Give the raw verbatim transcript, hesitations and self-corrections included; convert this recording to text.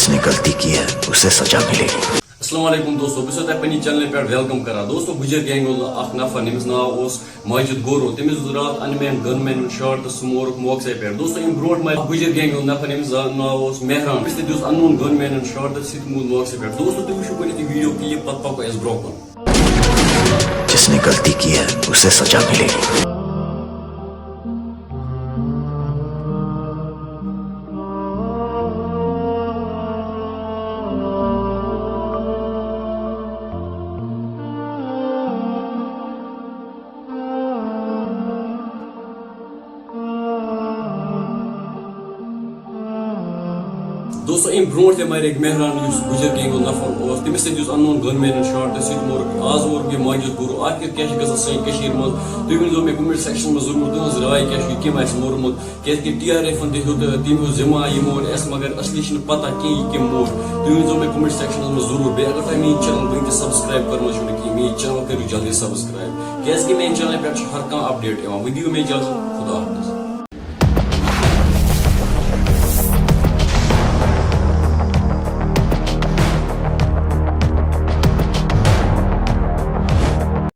جس نے غلطی کی ہے، اسے سزا ملے گی۔ السلام علیکم دوستو، بہٕ چھُسو تۄہہِ پننہِ چینلہِ پٮ۪ٹھ ویلکم کران۔ دوستو، گُجر گینگ اوس اکھ نفر، ییٚمِس ناو اوس ماجد گورو۔ تٔمِس دیُت راتھ انمین گن مینن شاٹ تہٕ سُہ مورُکھ موقعسٕے پٮ۪ٹھ۔ دوستو، اَمہِ برونٛٹھ مارِ گُجر گینگ ہُنٛد نفر، ییٚمِس زا-، ناو اوس مہران۔ أمِس تہِ دیُت انون گن مینن شاٹ تہٕ سُہ تہِ موٗد موقعسٕے پٮ۪ٹھ۔ دوستو، تُہۍ وٕچھِو گۄڈٕنیتھ یہِ ویڈیو کلپ، پتہٕ پکو أسۍ برونٛہہ کُن۔ جس نے غلطی کی ہے، اسے سزا ملے گی۔ دوستو، اَمہِ برونٛٹھ تہِ مارے مہران، یُس گُجر گینگ ہُنٛد نفر اوس، تٔمِس سۭتۍ یُس انون گن مینن شاٹ تہٕ سُہ تہِ مورُکھ۔ آز مورُکھ یہِ ماجد گورو۔ آخر کیٛاہ چھِ گژھان سٲنۍ کٔشیٖرِ منٛز؟ تُہۍ ؤنۍزیو مےٚ comment sectionس منٛز ضروٗر تُہٕنٛز راے کیٛاہ چھِ، یہِ کٔمۍ آسہِ موٗرمُت؟ کیٛازِکہِ ٹی آر ایفن تہِ ہیوٚت، تٔمۍ ہیوٚت ذمہٕ یہِ مور اَسہِ، مگر اصلی چھِنہٕ پتہ کینٛہہ یہِ کٔمۍ مور۔ تُہۍ ؤنۍزیو مےٚ comment sectionس منٛز ضروٗر۔ بیٚیہِ اگر تۄہہِ میٛٲنۍ channel وٕنہِ تہِ subscribe کٔرمٕژ چھُو نہٕ کِہیٖنۍ، میٛٲنۍ channel کٔرِو جلدی subscribe، کیٛازِکہِ میٛانہِ channelہِ پٮ۪ٹھ چھُ ہر کانٛہہ update یِوان۔ وۄنۍ دِیِو مےٚ اجازت، خدا حافظ۔